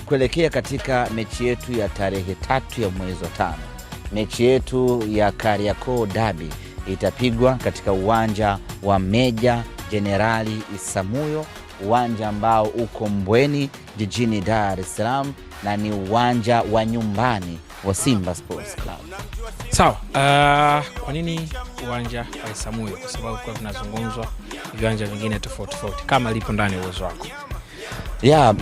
Kuelekea katika mechi yetu ya tarehe 3 ya mwezi wa 5, mechi yetu ya Kariakoo Derby itapigwa katika uwanja wa Meja Jenerali Isamuhyo, uwanja ambao uko Mbweni jijini Dar es Salaam, na ni uwanja wa nyumbani wa Simba Sports Club. Sawa. Kwa nini uwanja wa Isamuhyo? Kwa sababu kwa vinazungumzwa viwanja vingine tofauti tofauti, kama lipo ndani ya uwezo wako. Ya,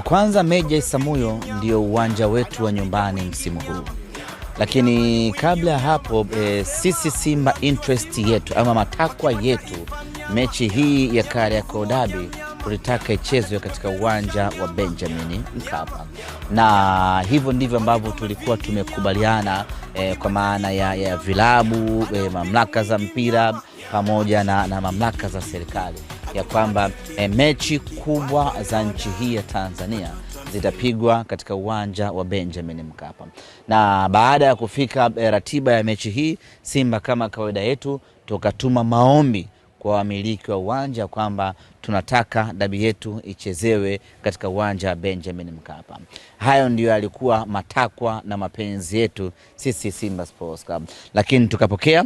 kwanza Meja Isamuhyo ndio uwanja wetu wa nyumbani msimu huu, lakini kabla ya hapo sisi Simba interest yetu ama matakwa yetu, mechi hii ya Kariakoo Derby tulitaka ichezwe katika uwanja wa Benjamin Mkapa, na hivyo ndivyo ambavyo tulikuwa tumekubaliana kwa maana ya vilabu, mamlaka za mpira pamoja na mamlaka za serikali ya kwamba mechi kubwa za nchi hii ya Tanzania zitapigwa katika uwanja wa Benjamin Mkapa. Na baada ya kufika ratiba ya mechi hii, Simba kama kawaida yetu tukatuma maombi kwa wamiliki wa uwanja kwamba tunataka dabi yetu ichezewe katika uwanja wa Benjamin Mkapa. Hayo ndiyo yalikuwa matakwa na mapenzi yetu sisi Simba Sports Club, lakini tukapokea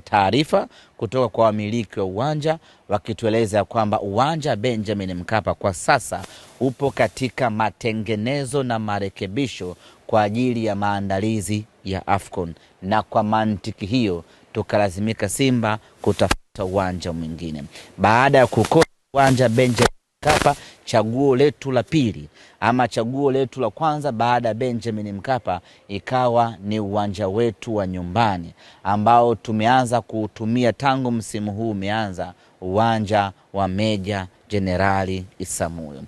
taarifa kutoka kwa wamiliki wa uwanja wakitueleza kwamba uwanja Benjamin Mkapa kwa sasa upo katika matengenezo na marekebisho kwa ajili ya maandalizi ya AFCON, na kwa mantiki hiyo tukalazimika Simba kutafuta uwanja mwingine. Baada ya kukosa uwanja Benjamin Mkapa, chaguo letu la pili ama chaguo letu la kwanza baada ya Benjamin Mkapa ikawa ni uwanja wetu wa nyumbani ambao tumeanza kuutumia tangu msimu huu umeanza, uwanja wa Meja Jenerali Isamuhyo.